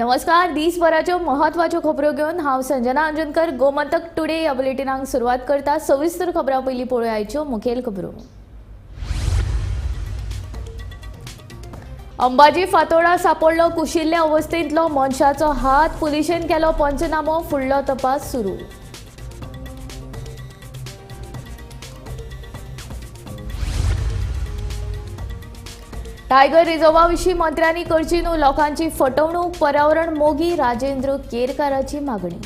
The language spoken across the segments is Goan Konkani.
नमस्कार, दिसभराच्यो महत्वाच्यो खबरो घेवन हांव संजना अंजनकर गोमंतक टुडे ह्या बुलेटिनाक सुरवात करता। सविस्तर खबरां पयलीं पळोवया आयच्यो मुखेल खबरो। अंबाजी फातोडा सापडलो कुशिल्ल्या अवस्थेंतलो मनशाचो हात, पुलिशेन केलो पंचनामो, फुडलो तपास सुरू। टायगर रिझर्वा विशीं मंत्र्यांनी करची न्हू लोकांची फटवणूक, पर्यावरण मोगी राजेंद्र केरकाराची मागणी।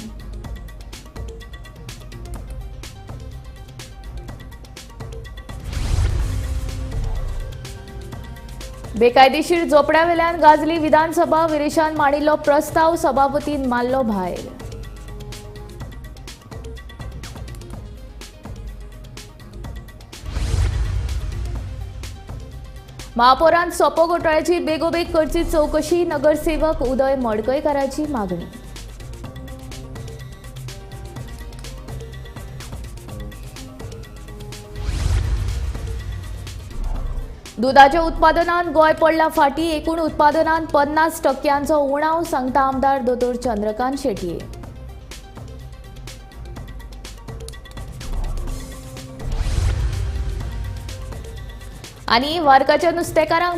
बेकायदेशीर जोपड्यावेल्यान गाजली विधानसभा, विरेशान मांडिल्लो प्रस्ताव सभापतीन मारलो भायर। महापौरान सोपो घोटाळ्याची बेगोबेग करची चौकशी, नगरसेवक उदय मडकयकाराची मागणी। दुधाच्या उत्पादनात गोंय पडला फाटी, एकूण उत्पादनात 50% उणाव, सांगता आमदार दोतोर चंद्रकांत शेटये। आनी वार्काच्या नुस्तेकारांक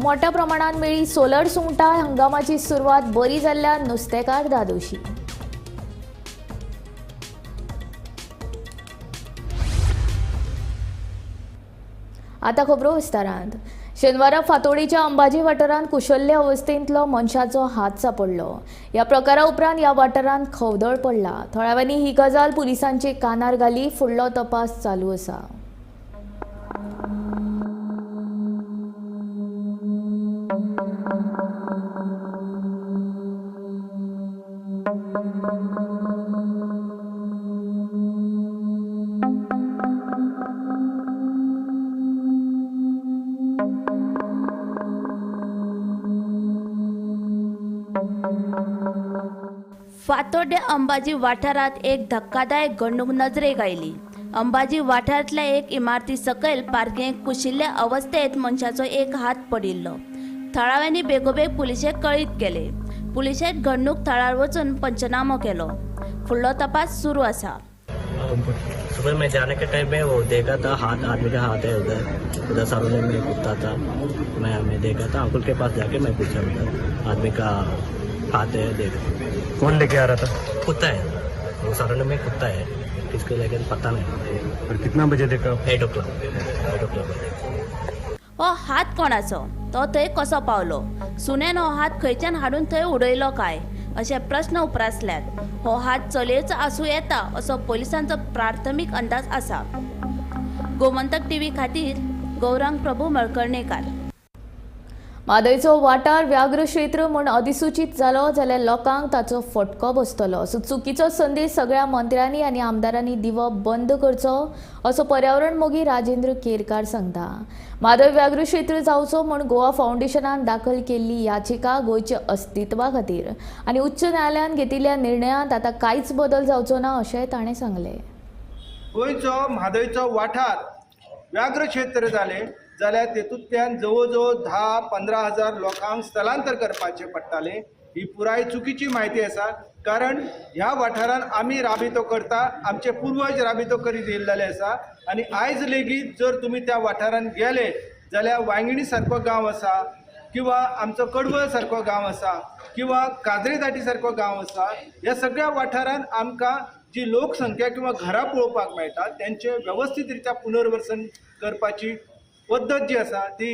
मोठ्या प्रमाणात मेळ्ळी सोलर सुंगटां, हंगामाची सुरवात बरी जाल्ल्यान नुस्तेकार धादोशी। आता खबरो विस्तारांत। शेनवारा फातोडीच्या अंबाजी वाठारांत कुशल्ले अवस्थेंतलो मनशाचो हात सापडलो। ह्या प्रकारा उपरांत ह्या वाठारांत खवदळ पडला। थळाव्यांनी ही गजाल पुलिसांचे कानार घाली, फुडलो तपास चालू आसा। फातोड्डे अंबाजी वाठारांत एक धक्कादायक घडणूक नजरेक आयली। अंबाजी वाठारांतल्या एक इमारती सकयल पार्किंगेक कुशिल्ल्या अवस्थेंत मनशाचो एक हात पडिल्लो। थळाव्यांनी बेगोबेग पुलिशेक कळीत केले। पुलिशेन घडणूक थळार वचून पंचनामो केलो। फुडलो तपास सुरू आसा। सुबह मैं जाने के टाइम में वो देखा था, हाथ आदमी का हाथ है उधर, उधर सामने में कुत्ता था, मैं देखा था, अंकुल के पास जाके मैं पूछा उधर आदमी का हाथ है, देखा। कौन लेके आ रहा था? कुत्ता है, वो सामने में कुत्ता है, किसको लेके पता नहीं। और कितना बजे देखा? 8 o'clock। 8 o'clock। हो हात कोणाचो, तो थंय कसो पावलो, सुनेन हो हात खंयच्यान हाडून थंय उडयलो काय, अशे प्रश्न उप्रासल्यात। हो हात चलयेचो आसूं येता असो पोलिसांचो प्राथमीक अंदाज आसा। गोमंतक टीव्ही खातीर गौरांग प्रभू मळकर्णेकार। म्हादयचो वाठार व्याघ्र क्षेत्र म्हूण अधिसूचीत जालो जाल्यार लोकांक ताचो फटको बसतलो असो चुकीचो संदेश सगळ्या मंत्र्यांनी आनी आमदारांनी दिवप बंद करचो असो पर्यावरण मोगी राजेंद्र केरकार सांगता। म्हादय व्याघ्र क्षेत्र जावचो म्हूण गोवा फावंडेशनान दाखल केल्ली याचिका गोंयच्या अस्तित्वा खातीर आनी उच्च न्यायालयान घेतिल्ल्या निर्णयांत आतां कांयच बदल जावचो ना अशें ताणें सांगलें। गोंयचो म्हादयचो वाठार व्याघ्र क्षेत्र जाले जाल्यार तेतूंतल्यान जवळ जवळ 10-15 हजार लोकांक स्थलांतर करपाचें पडटालें। ही पुराय चुकीची म्हायती आसा, कारण ह्या वाठारान आमी राबितो करता, आमचे पुर्वज राबितो करीत येयल्ले आसा आनी आयज लेगीत जर तुमी त्या वाठारान गेले जाल्यार वांगिणी सारको गांव आसा किंवा आमचो कडवळ सारको गांव आसा किंवा काजरेदाटी सारको गांव आसा, ह्या सगळ्या वाठारान आमकां जी लोकसंख्या किंवा घरां पळोवपाक मेळटा तेंचें वेवस्थीत रित्या पुनर्वसन करपाची पद्दत जी आसा ती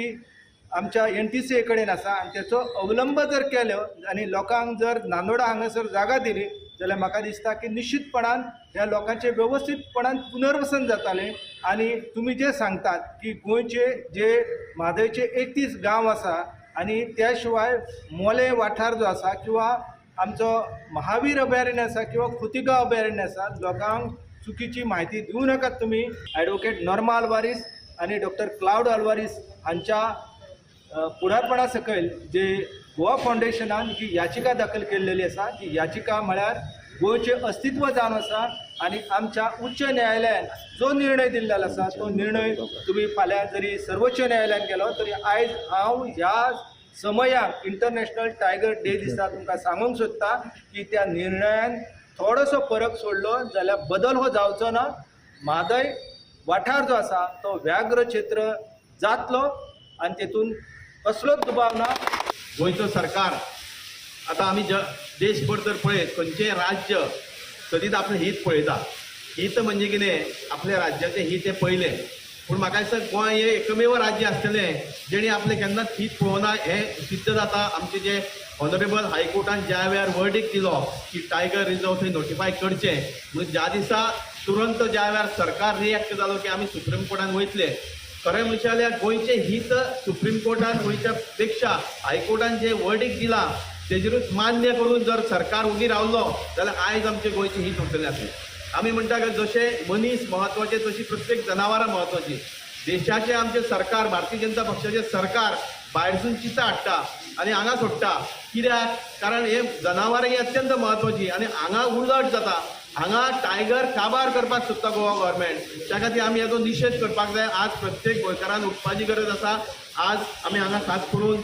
आमच्या NTCA कडेन आसा आनी तेचो अवलंब जर केलो आनी लोकांक जर नानोडा हांगासर जागा दिली जाल्यार म्हाका दिसता की निश्चितपणान ह्या लोकांचें वेवस्थीतपणान पुनर्वसन जातालें। आनी तुमी जे सांगतात की गोंयचे जे म्हादयचे 31 गांव आसा आनी त्या शिवाय मोले वाठार जो आसा किंवा आमचो महावीर अभयारण्य आसा किंवा खोतीगांव अभयारण्य आसा, लोकांक चुकीची म्हायती दिवं नाकात तुमी। एडवोकेट नॉर्मा आल्वारीस आनी डॉक्टर क्लावड आल्वारीस हांच्या फुडारपणा सकयल जे गोवा फावंडेशनान ही याचिका दाखल केल्लेली आसा, ती याचिका म्हळ्यार गोंयचें अस्तित्व जावन आसा आनी आमच्या उच्च न्यायालयान जो निर्णय दिल्लो आसा तो निर्णय तुमी फाल्यां जरी सर्वोच्च न्यायालयान गेलो तरी आयज हांव ह्या समयाक इंटरनॅशनल टायगर डे दिसा तुमकां सांगूंक सोदता की त्या निर्णयान थोडोसो फरक सोडलो जाल्यार बदल हो जावचो ना. म्हादय वाठार जो आसा तो व्याघ्र क्षेत्र जातलो आनी तेतून कसलोच दुबाव ना. गोंयचो सरकार आतां आमी देशभर जर पळयत खंयचें राज्य सदींच आपलें हीत पळयता. हीत म्हणजे कितें, आपल्या राज्याचें हीत हें पयलें. पूण म्हाका दिसता गोंय हें एकमेव राज्य आसतलें जेणें आपलें केन्नाच हीत पळोवना हें सिद्ध जाता. आमचें जे ऑनरेबल हायकोर्टान ज्या वेळार वर्डीक दिलो की टायगर रिजर्व थंय नोटिफाय करचें म्हणून, ज्या दिसा तुरंत ज्या वेळार सरकार रिएक्ट जालो की आमी सुप्रीम कोर्टान वयतले, खरें म्हणचें जाल्यार गोंयचें हीत सुप्रीम कोर्टान वयच्या पेक्षा हायकोर्टान जें वर्डीक दिलां तेजेरूच मान्य करून जर सरकार उगी रावलो जाल्यार आयज आमचें गोंयचें हीत उरतलें आसलें. आमी म्हणटा की जशें मनीस म्हत्वाचें तशी प्रत्येक जनावरां म्हत्वाचीं. देशाचें आमचें सरकार, भारतीय जनता पक्षाचें सरकार भायरसून चिंता हाडटा आनी हांगा सोडटा. कित्याक? कारण हे जनावरां ही अत्यंत म्हत्वाची आनी हांगा उलट जाता. हांगा टायगर काबार करपाक सोदता गोवा गव्हर्मेंट. त्या खातीर आमी हाचो निशेध करपाक जाय. आज प्रत्येक गोंयकारान उठपाची गरज आसा. आज आमी हांगा खास करून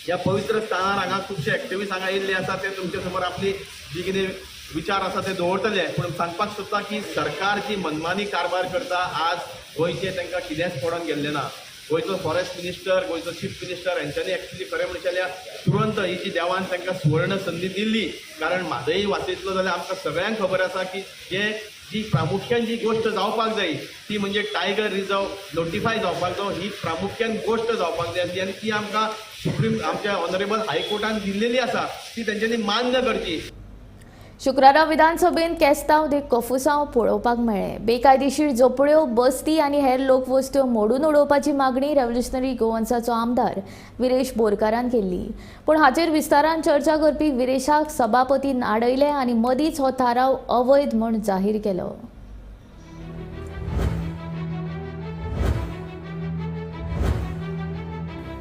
ह्या पवित्र स्थानार हांगा खुबशे एक्टिविस्ट हांगा येयल्ले आसा, ते तुमच्या समोर आपली जी कितें विचार आसा ते दवरतले. पूण सांगपाक सोदता की सरकार जी मनमानी कारभार करता आज गोंयचें तांकां कितेंच पडोन गेल्लें ना. गोंयचो फॉरेस्ट मिनिस्टर, गोंयचो चीफ मिनिस्टर हेंच्यांनी एक्चुली खरें म्हणचें जाल्यार तुरंत ही जी देवान तांकां सुवर्ण संदी दिल्ली, कारण म्हादय वाचयतलो जाल्यार आमकां सगळ्यांक खबर आसा की जे जी प्रामुख्यान जी गोश्ट जावपाक जाय ती म्हणजे टायगर रिजर्व नोटिफाय जावपाक जाय, ही प्रामुख्यान गोश्ट जावपाक जाय आसली आनी ती आमकां सुप्रीम आमच्या ऑनरेबल हायकोर्टान दिल्लेली आसा ती तेंच्यांनी मान्य करची. शुक्रारा विधानसभेंत केस्तांव दे कोफुसांव पळोवपाक मेळ्ळें. बेकायदेशीर झोपड्यो, बस्ती आनी हेर लोकवस्त्यो मोडून उडोवपाची मागणी रेव्होल्युशनरी गोवन्साचो आमदार विरेश बोरकारान केल्ली. पूण हाचेर विस्तारान चर्चा करपी विरेशाक सभापतीन आडयले आनी मदींच हो थाराव अवैध म्हूण जाहीर केलो.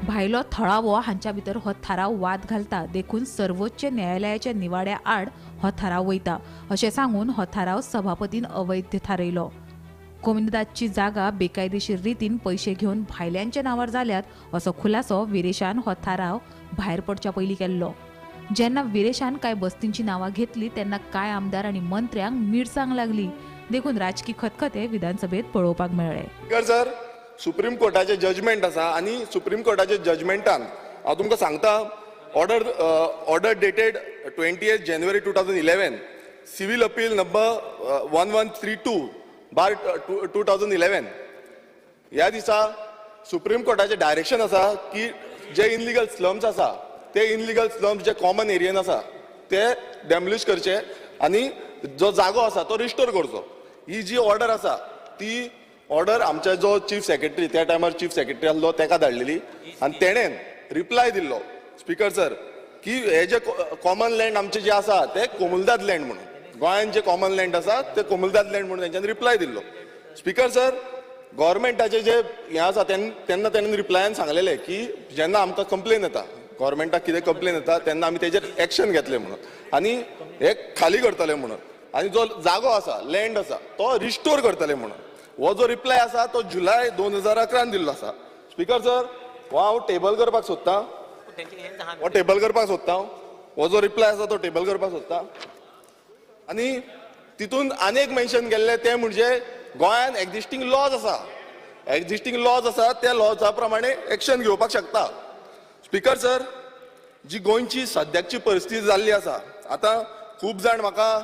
भायलो थळावो हांच्या भितर हो थाराव वाद घालता, देखून सर्वोच्च न्यायालयाच्या निवाड्या आड हो थाराव वयता अशें सांगून हो थाराव सभापतीन अवैध थारयलो. कोमुनिदादची जागा बेकायदेशीर रितीन पयशे घेवन भायल्यांच्या नांवार जाल्यात असो खुलासो विरेशान हो थाराव भायर पडच्या पयलीं केल्लो. जेन्ना विरेशान कांय बस्तींची नांवां घेतली तेन्ना कांय आमदार आनी मंत्र्यांक मिरसांग लागली, देखून राजकी खतखते विधानसभेत पळोवपाक मेळ्ळे. सर, सुप्रीम कोर्टाचें जजमेंट आसा आनी सुप्रीम कोर्टाच्या जजमेंटान हांव तुमकां सांगता, order dated 28 January 2011, civil appeal number 1132/2011, ह्या दिसा सुप्रीम कोर्टाचें डायरेक्शन आसा की जे इनलिगल स्लम्स आसा ते इनलिगल स्लम्स जे कॉमन एरियन आसा ते डेमोलिश करचे आनी जो जागो आसा तो रिस्टोर करचो. ही जी ऑर्डर आसा ती ऑर्डर आमच्या जो चीफ सेक्रेटरी त्या टायमार चीफ सेक्रेटरी आसलो तेका धाडलेली आनी तेणेन रिप्लाय दिल्लो स्पीकर सर की हे जे कॉमन लँड आमचे जे आसा ते कोमुलदाद लँड म्हणून, गोंयान जे कॉमन लँड आसा ते कोमुलदाद लँड म्हणून तेंच्यांनी रिप्लाय दिल्लो. स्पीकर सर, गव्हर्मेंटाचे जे हें आसा तेन्ना तेणेन रिप्लायान सांगलेलें की जेन्ना आमकां कंप्लेन येता, गव्हर्मेंटाक कितें कंप्लेन येता तेन्ना आमी तेजेर एक्शन घेतले म्हणून आनी हे खाली करतले म्हणून आनी जो जागो आसा लँड आसा तो रिस्टोर करतले म्हणून. हो जो रिप्लाय आसा तो जुलय 2011 दिल्लो आसा. स्पीकर सर, हो हांव टेबल करपाक सोदतां, हो टेबल करपाक सोदतां, हो जो रिप्लाय आसा तो टेबल करपाक सोदतां. आनी तितून आनी एक मेन्शन केल्लें तें म्हणजे गोंयान एक्झिस्टींग लॉज आसा, एक्झिस्टींग लॉज आसा त्या लॉजा प्रमाणे एक्शन घेवपाक शकता. स्पीकर सर, जी गोंयची सद्याची परिस्थिती जाल्ली आसा, आतां खूब जाण म्हाका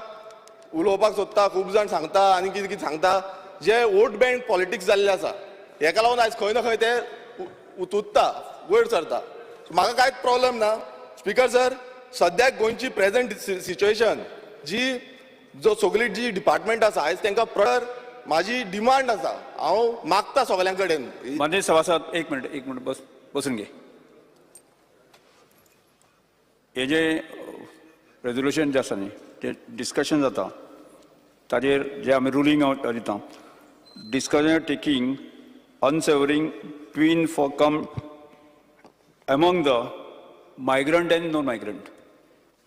उलोवपाक सोदता, खूब जाण सांगता आनी कितें कितें सांगता, जे वोट बँक पॉलिटिक्स जाल्लें आसा हेका लागून आयज खंय ना खंय ते उतुत्ता, वयर सरता. म्हाका कांयच प्रॉब्लम ना. स्पीकर सर, सद्याक गोंयची प्रेझेंट सिच्युएशन जी जो सगळी जी डिपार्टमेंट आसा आयज तांकां प्रॉपर म्हाजी डिमांड आसा, हांव मागता सगळ्यां कडेन. माननीय सभासद, एक मिनट बसून घे. हे जे रेजोल्युशन जे आसा न्ही ते डिस्कशन जाता ताजेर जे आमी रुलींग दिता, discussion taking unsavoury twin for come among the migrant and non migrant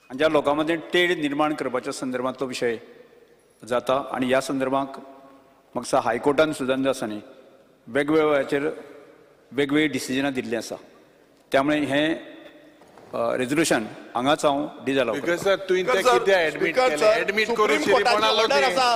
आनी ज्या लोकां मदीं तेड निर्माण करपाच्या संदर्भांतलो विशय जाता आनी ह्या संदर्भाक म्हाका हायकोर्टान सुद्दां जे आसा न्ही वेगवेगळ्या वेळाचेर वेगवेगळीं डिसिजनां दिल्लीं आसा. त्यामुळे हें रेजोल्युशन हांगाच हांव डिजअलाव स्पीकर सर, तुवें तें कित्याक एडमीट केलें? एडमीट करून शिरीपणा आसा.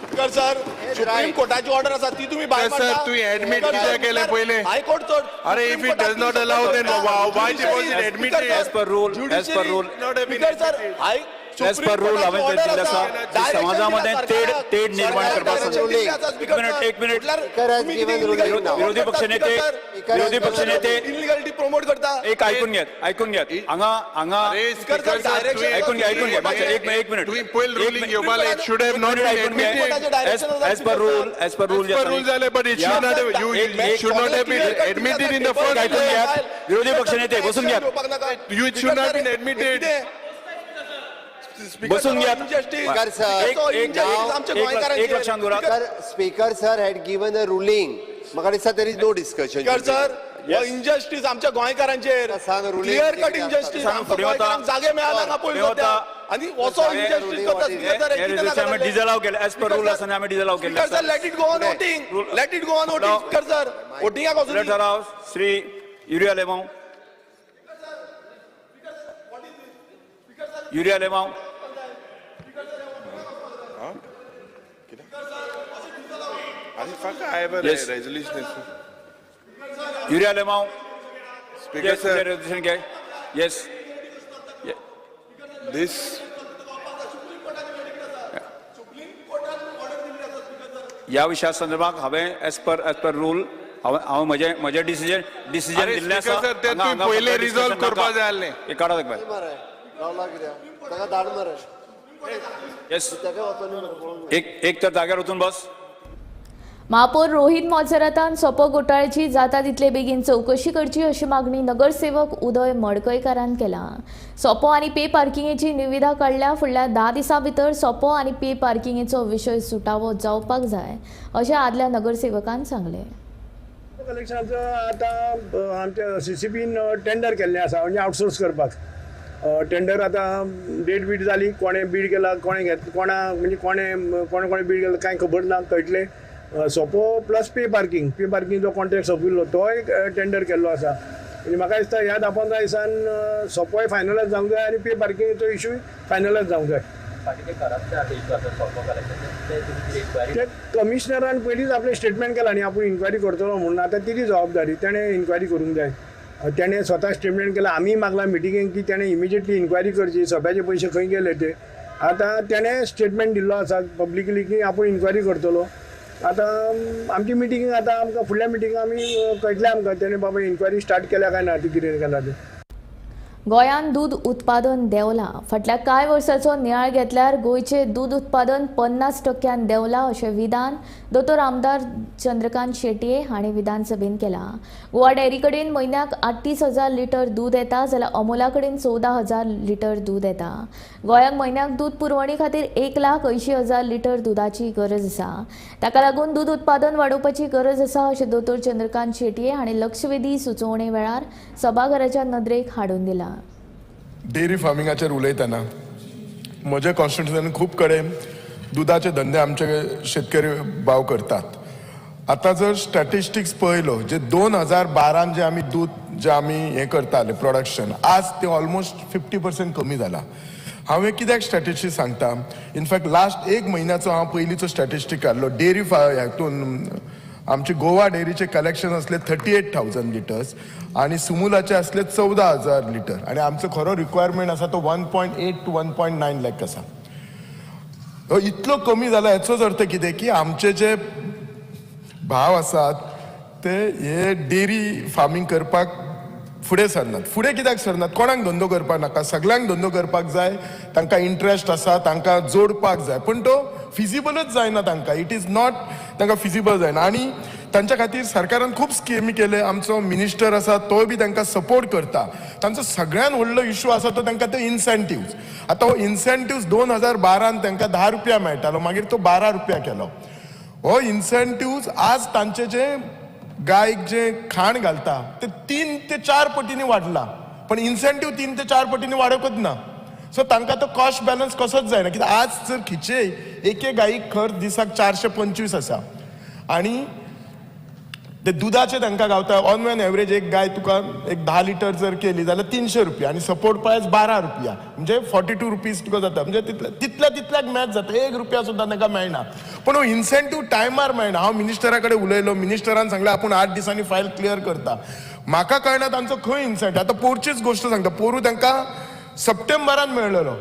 स्पीकर सर, सुप्रीम कोर्टाची ऑर्डर आसा, ती तुम्ही भायर सर, तुवें एडमीट कित्याक केलें पयलें? हायकोर्ट चड. अरे, if it does not allow, then why was it admitted? As per rule, as per rule, speaker sir, high as per rule हांवें तें दिल्लें आसा की समाजा मदें तेड तेड निर्माण करपाक. एक मिनिट, एक मिनिट. विरोधी पक्षनेते, विरोधी पक्षनेते. इलिगलिटी प्रमोट करता. एक आयकून घेत, आयकून घेत. हांगा हांगा ऐकून घ्या, ऐकून घ्या. मातशें एक एक मिनिट. तुवें पयलीं रुलींग घेवपा, it should have not been admitted. As per rule, as per rule. As per rule जालें, but it should not, you should not have been admitted in the first. ऐकून घ्यात. विरोधी पक्षनेते, बसून घ्यात. You should not been admitted. बसून घ्यात. एक एक एक लक्षात दवरात. Speaker sir had given a ruling. म्हाका दिसता there is no discussion. Speaker sir, हो इनजस्टीस आमच्या गोंयकारांचेर, क्लियर कट इनजस्टीस. आमच्या गोंयकारांक जागे मेळना हांगा पळय सद्या आनी असो इनजस्टीस करता स्पीकर सर. हे रेजोल्युशन आमी डिजअलाव केलें. एज पर रूल आसा, आमी डिजअलाव केलें. Speaker sir, let it go on voting, let it go on voting. Speaker sir, वोटिंगाक वचून. ठराव Shri Yuri Alemao, Yuri Alemao. Yes. Resolution. Yuri Alemao. Speaker sir. Resolution घे. येस. This ह्या विशया संदर्भात हांवें एज पर रूल हांवें हांव म्हजें म्हजें डिसिजन डिसिजन अरे दिल्लें आसा. स्पीकर सर, ते तुवें पयलें रिजॉल्व करपा जाय आसलें. एक काडा ताका. रावला कित्याक? ताका धाड मरे. येस. ताका वचोन. एक एक तर जाग्यार वचून बस. महापौर रोहित मोन्सेरातान सोपो घोटाळ्याची जाता तितले बेगीन चवकशी करची अशी मागणी नगरसेवक उदय मडकयकारान केला. सोपो आनी पे पार्किंगेची निविदा काडल्या. फुडल्या 10 दिसां भितर सोपो आनी पे पार्किंगेचो विशय सुटावो जावपाक जाय अशें आदल्या नगरसेवकान सांगलें. कलेक्शनाचो आतां आमच्या सीसीबीन टेंडर केल्लें आसा, म्हणजे आउटसोर्स करपाक टेंडर. आतां डेट बीट जाली, कोणें बीड केला, कोणें घेत, कोणा म्हणजे कोणें कोणें कोणें बीड केलां कांय खबर ना, कळटलें. सोपो प्लस पे पार्किंग, पे पार्किंगचो कॉन्ट्रॅक्ट सोंपिल्लो, तोय टेंडर केल्लो आसा. म्हणजे म्हाका दिसता ह्या 10-15 दिसान सोपोय फायनलायज जावंक जाय आनी पे पार्किंगचो इशूय फायनलायज जावंक जाय. ते कमिशनरान पयलींच आपलें स्टेटमेंट केलां न्ही, आपूण इन्क्वायरी करतलो म्हणून. आतां तिची जबाबदारी, तेणें इन्क्वायरी करूंक जाय. तेणें स्वता स्टेटमेंट केलां, आमी मागलां मिटिंगेक की तेणें इमिजिएटली इन्क्वायरी करची, सोप्याचे पयशे खंय गेले ते. आतां तेणें स्टेटमेंट दिल्लो आसा पब्लिकली की आपूण इन्क्वायरी करतलो. आतां आमची मिटींग, आतां आमकां फुडल्या मिटिंगाक आमी कळटलें आमकां तेणें बाबा इन्क्वायरी स्टार्ट केल्या काय ना, ती कितें केला तें. गोंयांत दूद उत्पादन देंवलां. फाटल्या कांय वर्सांचो नियाळ घेतल्यार गोंयचें दूद उत्पादन 50 टक्क्यान देंवलां अशें विधान दोतोर आमदार चंद्रकांत शेटये हांणी विधानसभेन केलां. गोवा डेअरी कडेन म्हयन्याक 38,000 लिटर दूद येता, जाल्यार अमोला कडेन 14,000 लिटर दूद येता. गोंयांक म्हयन्याक दूद पुरवणी खातीर 1,80,000 लिटर दुदाची गरज आसा. ताका लागून दूद उत्पादन वाडोवपाची गरज आसा अशें दोतोर चंद्रकांत शेटये हांणी लक्षवेधी सुचोवणे वेळार सभाघराच्या नदरेक हाडून दिलां. डेअरी फार्मिंगाचेर उलयतना म्हज्या कॉन्स्टिट्युन्सीन खूब कडेन दुदाचे धंदे आमचे शेतकरी भाव करतात. आतां जर स्टॅटिस्टिक्स पळयलो, जे 2012न जे आमी दूद जे आमी हें करताले प्रोडक्शन, आज ते ऑलमोस्ट 50% कमी जाला. हांव हें कित्याक स्टॅटिस्टिक्स सांगता? इनफॅक्ट लास्ट एक म्हयन्याचो हांव पयलींचो स्टॅटिस्टीक काडलो. डेअरी हातून आमचे गोवा डेअरीचे कलेक्शन असले 38,000 लिटर्स आणि सुमुलाचे असले 14,000 लिटर आणि आमचो खरो रिक्वायरमेंट आसा तो 1.8 to 1.9 lakh आसा. हो इतलो कमी जाला, हेचोच अर्थ कितें की आमचे जे भाव आसात ते हे डेअरी फार्मींग करपाक फुडें सरनात. फुडें कित्याक सरनात? कोणाक धंदो करपाक नाका? सगल्यांक धंदो करपाक जाय. तांकां इंट्रस्ट आसा, तांकां जोडपाक जाय, पूण तो फिजिबलच जायना तांकां. It is not तांकां फिजिबल जायना आनी तांच्या खातीर सरकारान खूब स्किमी केले. आमचो मिनिस्टर आसा, तोय बी तांकां सपोर्ट करता. तांचो सगळ्यान व्हडलो इशू आसा तो तांकां ते इन्सेंटिव्स. आतां हो इन्सेंटिव्स 2012न तांकां 10 रुपया मेळटालो, मागीर तो 12 रुपया केलो. हो इन्सेंटिव्स आज तांचे जे गायक जे खाण घालता ते 3 ते 4 पटींनी वाडला, पण इन्सेंटीव 3 ते 4 पटींनी वाडोवंकच ना. सो तांकां तो कॉस्ट बॅलन्स कसोच जायना, कित्याक आज जर खिचे एके गायीक खर्च दिसाक 425 आसा आनी ते दुदाचे तांकां गावता. ऑन एन एवरेज एक गाय तुका एक 10 लिटर जर केली जाल्यार 300 रुपया आनी सपोर्ट प्रायस 12 रुपया, म्हणजे 42 रुपीज तुका जाता. म्हणजे तितल्या तितल्याक मॅच जाता, 1 रुपया सुद्दां तांकां मेळना. पूण हो इन्सेंटीव टायमार मेळना. हांव मिनिस्टरा कडेन उलयलो, मिनिस्टरान सांगलें आपूण 8 दिसांनी फायल क्लियर करता. म्हाका कळना तांचो खंय इन्सेंटीव. आतां पोरचीच गोश्ट सांगता, पोरू तांकां सप्टेंबरान मेळलेलो,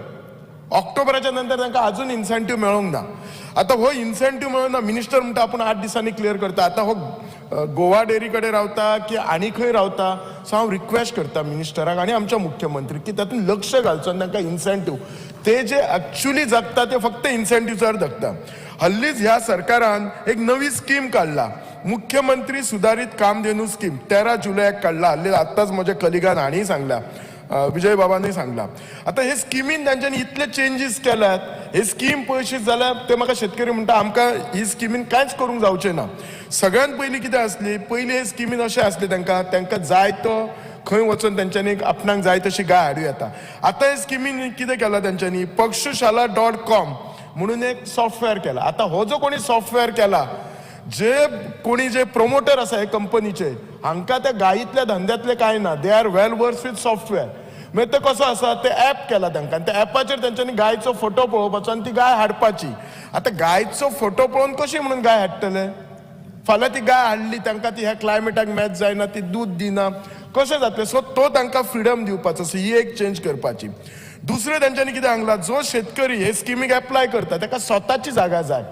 ऑक्टोबराच्या नंतर तांकां अजून इन्सेंटीव मेळोंक ना. आतां हो इन्सेंटीव मेळोंक ना, मिनिस्टर म्हणटा आपूण 8 दिसांनी क्लियर करता. आतां हो गोवा डेअरी कडेन रावता की आनी खंय रावता. सो हांव रिक्वेस्ट करता मिनिस्टराक आनी आमच्या मुख्यमंत्री की तातूंत लक्ष घालचो आनी तांकां इन्सेंटीव, ते जे एक्चुली जगता ते फक्त इन्सेंटिव्सार जगता. हल्लीच ह्या सरकारान एक नवी स्कीम काडला, मुख्यमंत्री सुदारीत कामधेनू स्कीम, 13 जुलयाक काडला. हल्ली आत्ताच म्हज्या कलिगान हांणी सांगला, विजय बाबांनी सांगला. आतां हे स्किमीन तांच्यांनी इतले चेंजीस केल्यात. हे स्कीम पळयशीत जाल्यार ते म्हाका शेतकरी म्हणटा आमकां ही स्किमीन कांयच करूंक जावचें ना. सगळ्यांत पयलीं कितें आसली, पयलीं हे स्किमीन अशें आसलें तांकां, तांकां जाय तो खंय वचून तांच्यांनी आपणाक जाय तशी गाय हाडूं येता. आतां हे स्किमीन कितें केलां तांच्यांनी, पक्षशाला.com म्हणून एक सॉफ्टवेअर केला. आतां हो जो कोणी सॉफ्टवेअर केला, जे कोणी जे प्रोमोटर आसा हे कंपनीचे, हांकां त्या गायींतल्या धंद्यातले कांय ना, they are well versed with software. मागीर ते कसो आसा, ते ऍप केला तांकां, त्या ऍपाचेर तांच्यांनी गायचो फोटो पळोवपाचो आनी ती गाय हाडपाची. आतां गायचो फोटो पळोवन कशी म्हणून गाय हाडटले? फाल्यां ती गाय हाडली, तांकां ती ह्या क्लायमेटाक मॅच जायना, ती दूद दिना, कशें जातलें? सो तो तांकां फ्रिडम दिवपाचो. सो ही एक चेंज करपाची. दुसरें तांच्यांनी कितें सांगलां, जो शेतकरी हे स्किमीक एप्लाय करता ताका स्वताची जागा जाय.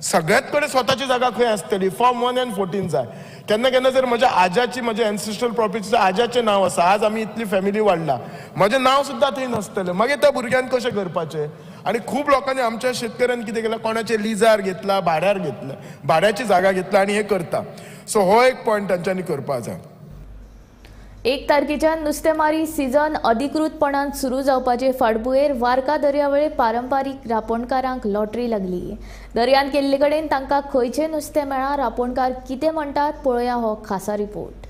सगळ्यात कडेन स्वताची जागा खंय आसतली? फॉर्म 1 आनी 14 जाय. केन्ना केन्ना जर म्हज्या आज्याची, म्हज्या एन्सेस्ट्रल प्रॉपर्टीचें आज्याचें नांव आसा, आज आमी इतली फॅमिली वाडला, म्हजें नांव सुद्दां थंय नासतलें, मागीर त्या भुरग्यान कशें करपाचें? आनी खूब लोकांनी, आमच्या शेतकऱ्यांनी कितें केलां, कोणाचें लिजार घेतला, भाड्यार घेतला, भाड्याची जागा घेतला आनी हें करता. सो हो एक पॉयंट तांच्यांनी करपाक जाय. 1 तारखेच्यान नुस्तेमारी सीझन अधिकृतपणान सुरू जावपाचे फाटभुंयेर वार्का दर्यावेळे पारंपारीक रांपोणकारांक लॉटरी लागली. दर्यांत गेल्ले कडेन तांकां खंयचें नुस्तें मेळ्ळां, रांपोणकार कितें म्हणटात, पळोवया हो खासा रिपोर्ट.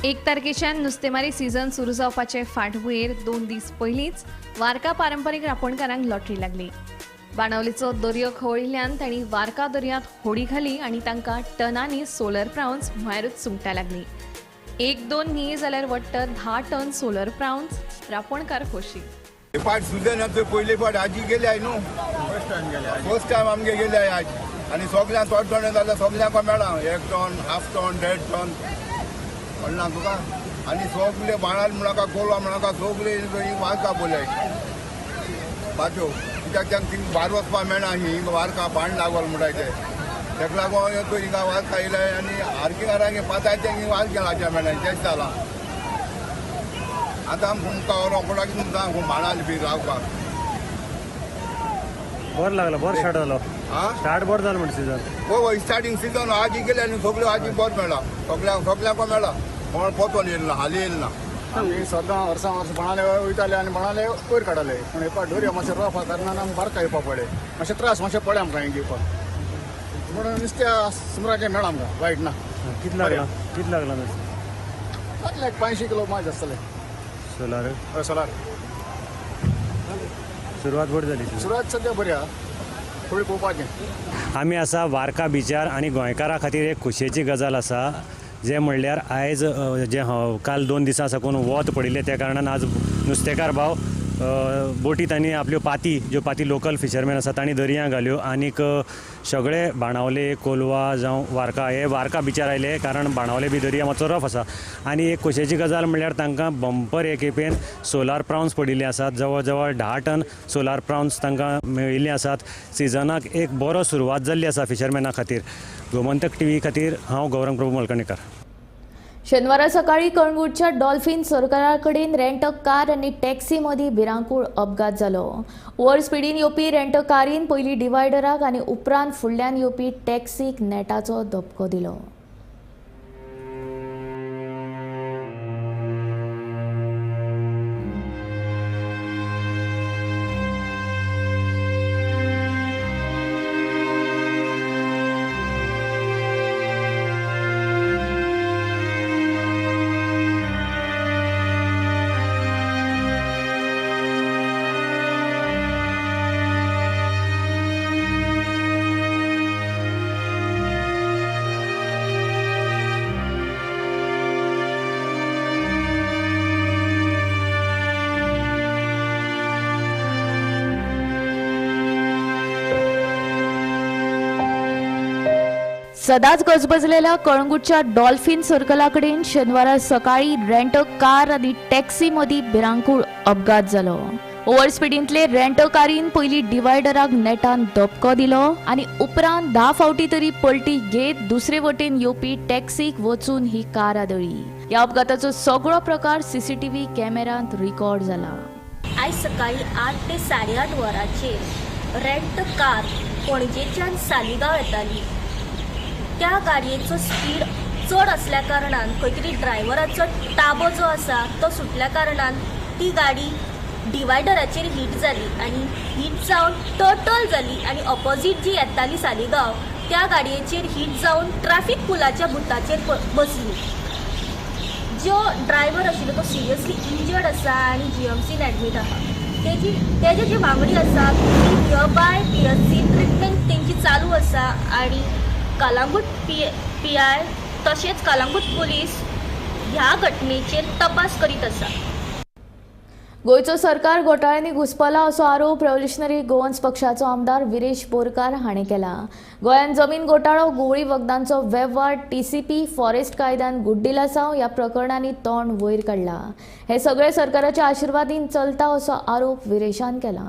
एक तारखेच्यान नुस्तेमारी सीझन सुरू जावपाचे फाटभुंयेर 2 दीस पयलींच वार्का पारंपारीक रांपोणकारांक लॉटरी लागली. बाणावलीचो दर्यो खवळिल्ल्यान तांणी वार्का दर्यांत होडी घाली आनी तांकां टनांनी सोलर प्राउन्स म्हळ्यारूच सुंगटां लागली. 1-2 न्ही जाल्यार वट्ट 10 टन सोलर प्राउन्स रांपोणकार खोशी. फाट सुद्दां पयले फाट आजी गेले न्हू, फर्स्ट टायम आमगे गेले आज. आनी सगळ्यांक थोडे थोडे जाल्यार सगळ्यांक मेळ्ळा, 1 टन, हाफ टन, 1.5 टन कळना तुका. आनी सगळे बाणाल म्हणा, गोवा म्हणा, सगळे वार्का बोले पाच्यो, कित्याक तांकां थिंग भायर वचपाक मेळना, ही वार्का बाण लागल म्हणटा ते, ताका लागून तो हिंगा वार्का येयले आनी आर्किंगारांक पातायचे वार्क गेला मेळना, तेच जालां. आतां आमकां रोखडाक तुमकां बाणाल बी रावपाक बरें लागला, बरें स्टार्ट जालो, स्टार्ट बरें जालो म्हणटा सीजन. हय, स्टार्टींग सीजन आजी गेले आनी सगळ्यो आजी बरें मेळ्ळा, सगळ्यांक सगळ्यांक मेळ्ळा, कोण पोतोन येयला ना, हाली येयला ना. आमी सदां वर्सां वर्स बाणाले वयताले आनी बाणाले वयर काडटाले, पूण हेपा दर्या मातशें रफ आसा कारणान आमकां बारका येवपा पडलें, मातशें त्रास मातशें पडले आमकां हिंगा येवपाक, पूण नुस्त्या सुमराचें मेळ्ळा आमकां, वायट ना. कितलें लागलां, कितलें लागलां नुस्तें? जातलें 500 किलो माज आसतलें. सोलार? हय, सोलार. सुरवात बरी जाली? सुरवात सद्या बरी आसा, थोडी पळोवपाचें. आमी आसा वार्का बिचार आनी गोंयकारां खातीर एक खोशयेची गजाल आसा, जे म्हणल्यार आयज जे काल 2 दिसां साकून वत पडिल्लें त्या कारणान आज नुस्तेकार भाव बोटी तांणी आपल्यो पाती, ज्यो पाती लोकल फिशरमॅन आसा तांणी दर्या घाल्यो आनीक सगळे बाणावले, कोलवा जावं वार्का हे वार्का बिचार आयले, कारण बाणावले बी दर्या मातसो रफ आसा. आनी एक खोशयेची गजाल म्हणल्यार तांकां बंपर हे खेपेन सोलार प्राउन्स पडिल्ले आसात, जवळ जवळ 10 टन सोलार प्राउन्स तांकां मेळिल्ले आसात. सिजनाक एक बरो सुरवात जाल्ली आसा फिशरमॅना खातीर. गोमंतक टीव्ही खातीर हांव गौरंग प्रभू मलकणेकर. शेनवारा सकाळी कळंगूटच्या डॉल्फिन सरकारा कडेन रेंट कार आनी टॅक्सी मदीं भिरांकूळ अपघात जालो. ओव्हर स्पिडीन येवपी रेंट कारीन पयलीं डिवायडराक आनी उपरांत फुडल्यान येवपी टॅक्सीक नेटाचो धपको दिलो. सदांच गजबजलेल्या कळंगूटच्या डॉल्फिन सर्कला कडेन शेनवारा सकाळी रेंट कार आनी टॅक्सी मदीं भिरांकूळ अपघात जालो. ओव्हर स्पिडींतले रेंट कारीन पयलीं डिवायडराक नेटान धपको दिलो आनी उपरांत 10 फावटी तरी पलटी घेत दुसरे वटेन येवपी टॅक्सीक वचून ही कार आदळी. ह्या अपघाताचो सगळो प्रकार सीसीटीव्ही कॅमेरांत रिकॉर्ड जाला. आयज सकाळी 8 ते 8:30 वरांचेर रेंट कार पणजेच्यान सालिगांव येताली. त्या गाडयेचो स्पीड चड असल्या कारणान खंय तरी ड्रायव्हराचो ताबो जो आसा तो सुटल्या कारणान ती गाडी डिवायडराचेर हीट जाली आनी हीट जावन टर्टल जाली आनी ऑपोजीट जी येताली सालिगांव त्या गाडयेचेर हीट जावन ट्राफीक पुलाच्या भुताचेर बसली. जो ड्रायव्हर आशिल्लो तो सिरियसली इंजर्ड आसा आनी जीएमसीन एडमीट आसा. तेजी जी वांगडी आसा ती नियरबाय पीएचसी ट्रिटमेंट तेंची चालू आसा आनी कलांगूट पीआय तशेंच कलांगूट पुलीस ह्या घटनेचेर तपास करीत आसा. गोंयचो सरकार घोटाळ्यांनी घुस्पला असो आरोप रेव्होल्युशनरी गोवन्स पक्षाचो आमदार विरेश बोरकार हाणें केला. गोंयांत जमीन घोटाळो, घुंवळी वखदांचो वेव्हार, टीसीपी, फॉरेस्ट कायद्यान गुड्डीलासांव ह्या प्रकरणांनी तोंड वयर काडला. हे सगळे सरकाराच्या आशिर्वादीन चलता असो आरोप विरेशान केला.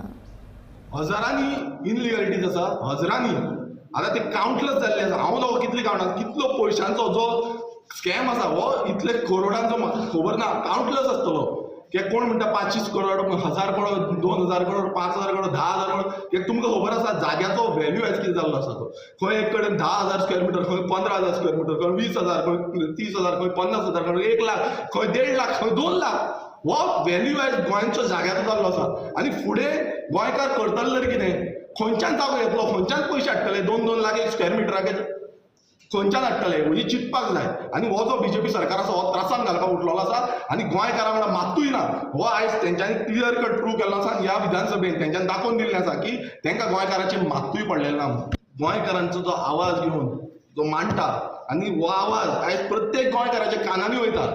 हजारांनी इनलिगलिटीज आसा, हजारांनी, आतां ते कावंटलेस जाल्ले आसा. हांव न्हू कितले कावंट आसा, कितलो पयशांचो जो स्कॅम आसा हो इतले करोडांचो म्हाका खबर ना, कावंटलेस आसतलो. ते कोण म्हणटा 25 करोड, 1000 करोड, 2000 करोड, 5000 करोड, 10,000 करोड. ते तुमकां खबर आसा जाग्याचो व्हॅल्यू आयज कितें जाल्लो आसा तो. खंय एक कडेन 10,000 स्क्वेअर मिटर, खंय 15,000 स्क्वेअर मिटर, खंय 20,000, खंय 30,000, खंय 50,000, खंय 1 लाख, खंय 1.5 लाख, खंय 2 लाख. हो व्हॅल्यू आयज गोंयचो जाग्याचो जाल्लो आसा. आनी फुडें गोंयकार करतले तरी कितें, खंयच्यान जागो येतलो, खंयच्यान पयशे हाडटले, 2-2 लाख एक स्क्वेअर मिटराक खंयच्यान हाडटले, म्हणजे चिंतपाक जाय. आनी हो जो बीजेपी सरकार आसा हो त्रासान घालपाक उठलेलो आसा आनी गोंयकारां वांगडा मात्तूय ना. हो आयज तेंच्यांनी क्लियर कट प्रूव केल्लो आसा आनी ह्या विधानसभेन तेंच्यांनी दाखोवन दिल्लें आसा की तेंकां गोंयकाराचें मात्तूय पडलेलें ना. गोंयकारांचो जो आवाज घेवन जो मांडटा आनी हो आवाज आयज प्रत्येक गोंयकाराच्या कानांनी वयता,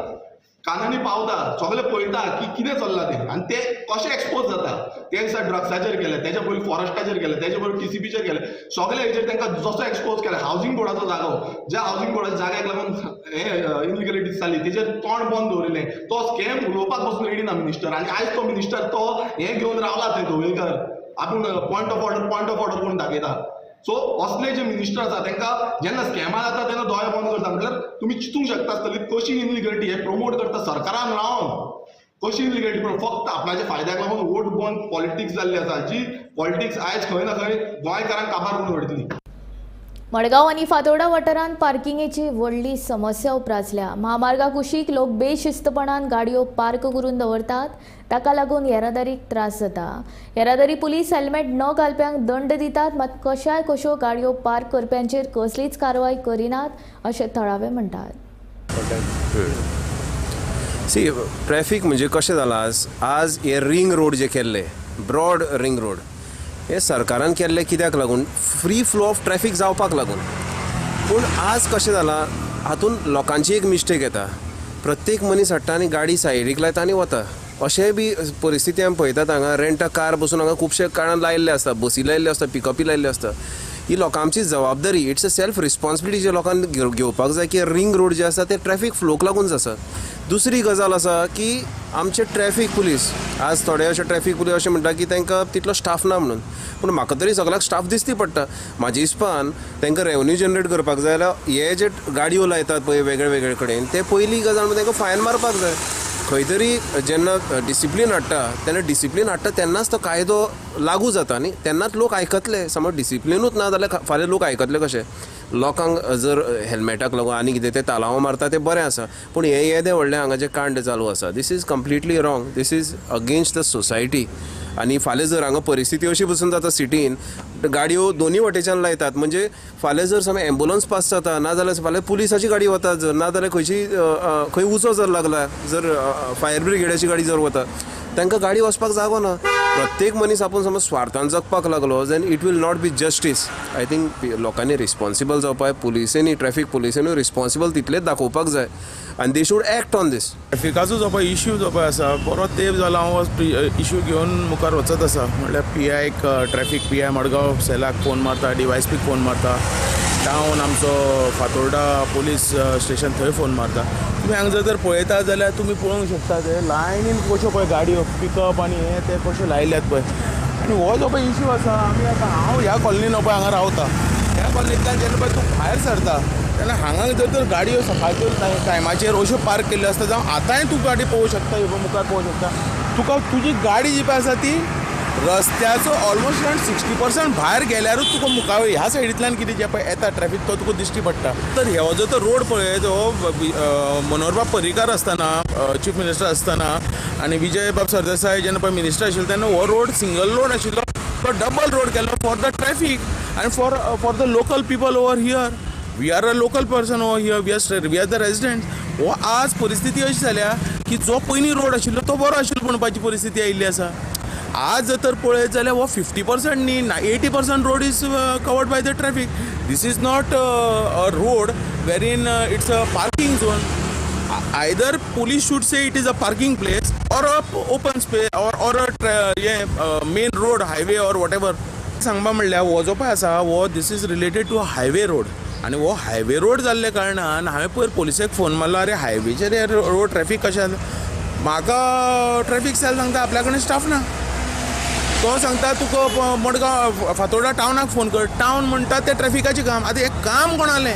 कानांनी पावता, सगळे पळयता की कितें चल्लां तें आनी ते कशें एक्सपोज जाता. ते दिसा ड्रग्साचेर गेले, तेच्या पयलीं फॉरेस्टाचेर गेले, तेच्या पयलीं टीसीपीचेर गेले, सगळे हेचेर तांकां जसो एक्सपोज केला. हावजींग बोर्डाचो जागो, ज्या हावजींग बोर्डाच्या जाग्याक लागून हे इनलिगलिटीज जाली तेचेर तोंड बंद दवरिल्लें, तो स्कॅम उलोवपाक बसून रेडी ना मिनिस्टर. आनी आयज तो मिनिस्टर तो हें घेवन रावला थंय धवळीकर, आपूण point of order, point of order करून दाखयता. सो असले जे मिनिस्टर आसा तांकां जेन्ना स्कॅमां जाता तेन्ना दोळे बंद करता. म्हटल्यार तुमी चिंतूंक शकता आसतली कशी इनलिगलिटी हे प्रमोट करता सरकारान रावन, कशी इनलिगलिटी फक्त आपणाच्या फायद्याक लागून वोट बंद पॉलिटिक्स जाल्ली आसा, जी पॉलिटिक्स आयज खंय ना खंय गोंयकारांक काबार करून उडयतली. मडगांव आनी फातोर्डा वाठारांत पार्किंगेची व्हडली समस्या उप्रासल्या. म्हामार्गा कुशीक लोक बेशिस्तपणान गाडयो पार्क करून दवरतात, ताका लागून येरादारीक त्रास जाता. येरादारी पुलीस हेल्मेट न घालप्यांक दंड दितात, मात कशाय कश्यो गाडयो पार्क करप्यांचेर कसलीच कारवाय करिनात अशें थळावे म्हणटात. सी ट्रॅफिक म्हणजे कशें जालां आज, आज हे रिंग रोड जे केल्ले, ब्रॉड रिंग रोड, हे सरकारान केल्ले कित्याक लागून, फ्री फ्लो ऑफ ट्रॅफिक जावपाक लागून. पूण आज कशें जालां, हातूंत लोकांची एक मिस्टेक येता. प्रत्येक मनीस हाडटा आनी गाडी सायडीक लायता आनी वता. अशेंय बी परिस्थिती आमी पळयतात. हांगा रेंट अ कार बसून हांगा खुबशे कारणां लायिल्ले आसता, बसी लायिल्ल्यो आसता, पिकअपी लायिल्ल्यो आसता. ही लोकांची जबाबदारी, it's a self responsibility जे लोकांक घेवपाक जाय की रिंग रोड जे आसा ते ट्रॅफिक फ्लोक लागून आसा. दुसरी गजाल आसा की आमचे ट्रॅफिक पुलीस आज थोडे अशे ट्रॅफिक पुलीस अशें म्हणटा की तांकां तितलो स्टाफ ना म्हणून, पूण म्हाका तरी सगळ्याक स्टाफ दिसती पडटा. म्हाज्या हिसपान तांकां रेवन्यू जनरेट करपाक जाय जाल्यार हे जे गाडयो लायतात पळय वेगळे वेगळे कडेन, ते पयली गजाल म्हणजे तांकां फायन मारपाक जाय. खंय तरी जेन्ना डिसिप्लीन हाडटा तेन्ना डिसिप्लीन हाडटा तेन्नाच तो कायदो लागू जाता न्ही, तेन्नाच लोक आयकतले. समज डिसिप्लिनूच ना जाल्यार फाल्यां लोक आयकतले कशे? लोकांक जर हेल्मेटाक लागून आनी कितें ते तालांव मारता तें बरें आसा, पूण हें येदें व्हडलें हांगा जें कांड चालू आसा, this is completely wrong, this is against the society. आनी फाल्यां जर हांगा परिस्थिती अशी पसून जाता सिटीन, गाडयो दोनी वटेच्यान लायतात, म्हणजे फाल्यां जर समज एम्बुलन्स पास जाता, ना जाल्यार फाल्यां पुलिसाची गाडी वता, जर ना जाल्यार खंयची खंय उजो जर लागला, जर फायर ब्रिगेडाची गाडी जर वता, तांकां गाडी वचपाक जागो ना. प्रत्येक मनीस आपूण समज स्वार्थान जगपाक लागलो then it will not be justice. I think लोकांनी रिस्पॉन्सिबल जावपाक, पुलिसेंनी, ट्रॅफिक पुलिसेनूय रिस्पॉन्सिबल तितलेच दाखोवपाक जाय आनी they should act on this. ट्रॅफिकाचो जो पळय इश्यू जो पळय आसा, बरो तेंप जाला हांव इश्यू घेवन मुखार वचत आसा. म्हणल्यार पी आयक, ट्रॅफिक पी I Madgaon सेलाक फोन मारता, डी वाय एस पीक फोन मारता, टावन आमचो फातोर्डा पोलीस स्टेशन थंय फोन मारता. तुमी हांगा जर तर पळयता जाल्यार तुमी पळोवंक शकता ते लायनीन कश्यो पळय गाडयो पिकअप आनी हे ते कश्यो लायल्यात पळय. आनी हो जो पळय इश्यू आसा, आमी आतां हांव ह्या कॉलनीन पळय हांगा रावता, ह्या कॉलनींतल्यान जेन्ना पळय तूं भायर सरता तेन्ना हांगा जर तर गाडयो सकाळच्यो टायमाचेर अश्यो पार्क केल्ल्यो आसता, जावं आतांय तूं गाडी पळोवंक शकता, हे पळय मुखार पळोवंक शकता, तुका तुजी गाडी जी पळय आसा ती रस्त्याचो ऑलमोस्ट अरावंड 60% भायर गेल्यारूच तुका मुखार ह्या सायडींतल्यान कितें जें पळय येता ट्रॅफीक तो तुका दिश्टी पडटा. तर हो जो तर रोड पळय हो मनोहरबाब पर्रीकार आसतना चीफ मिनिस्टर आसतना आनी विजयबाब सरदेसाय जेन्ना पळय मिनिस्टर आशिल्लो तेन्ना हो रोड सिंगल रोड आशिल्लो, तो डबल रोड केलो फॉर the traffic आनी for the local people over here. We are a local person over here, we are the resident. हो आज परिस्थिती अशी जाल्या की जो पयलीं रोड आशिल्लो तो बरो आशिल्लो म्हणपाची परिस्थिती आयिल्ली आसा. आज जर तर पळयत जाल्यार हो 50% न्ही 80% road is covered by the traffic. This is not a road wherein it's a parking zone. Either police should say it is a parking place or a open space or a main road, highway or whatever. सांगपा म्हणल्यार हो जो पळय आसा हो this is related to a highway road आनी हो हायवे रोड जाल्ल्या कारणान हांवें पयर पोलिसेक फोन मारलो, अरे हायवेचेर हे रोड ट्रॅफीक कशें जालें? म्हाका ट्रॅफीक सेल सांगता आपल्या कडेन स्टाफ ना. तो सांगता तुका मडगांव फातोर्डा टावनाक फोन कर, टावन म्हणटा तें ट्रॅफिकाचें काम. आतां हें काम कोणालें?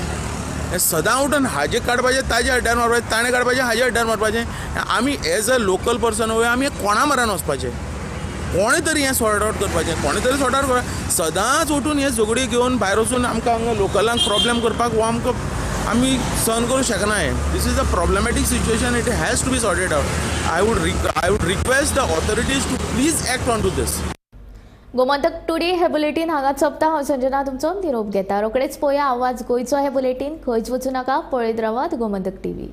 हें सदां उठून हाजें काडपाचें ताजे हड्ड्यार मारपाचें, ताणें काडपाचें हाजे हड्ड्यार मारपाचें. आमी एज अ लोकल पर्सन वय आमी कोणा मरान वचपाचें? कोणें तरी हें सॉर्ट आवट करपाचें, कोणें तरी सॉर्ट आवट करपाचें. सदांच उठून हें झगडी घेवन भायर वचून आमकां हांगा लोकलांक प्रॉब्लम करपाक हो आमकां आमी सहन करूंक शकना. हें this is a problematic situation, it has to be sorted out. I would request the authorities to please act on to this. Gomantak today हे बुलेटीन हांगा सोंपता. हांव संजना तुमचो निरोप घेता. रोखडेच पळोवया आवाज गोंयचो हे बुलेटीन. खंयच वचूं नाका, पळयत रावात गोमंतक टीव्ही.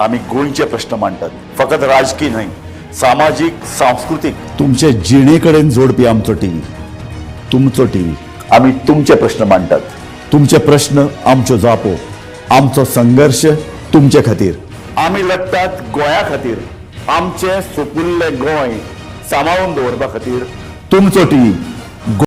आमी गोंयचे प्रश्न मांडटात, फकत राजकीय न्हय, सामाजीक, सांस्कृतीक, तुमचे जिणे कडेन जोडपी आमचो टीव्ही, तुमचो टीव्ही. आमी तुमचे प्रश्न मांडटात, तुमचे प्रश्न आमच्यो जापो, आमचो संघर्श तुमचे खातीर. आमी लढटात गोंया खातीर, आमचें सुपुल्लें गोंय सांबाळून दवरपा खातीर. तुमचो टीव्ही.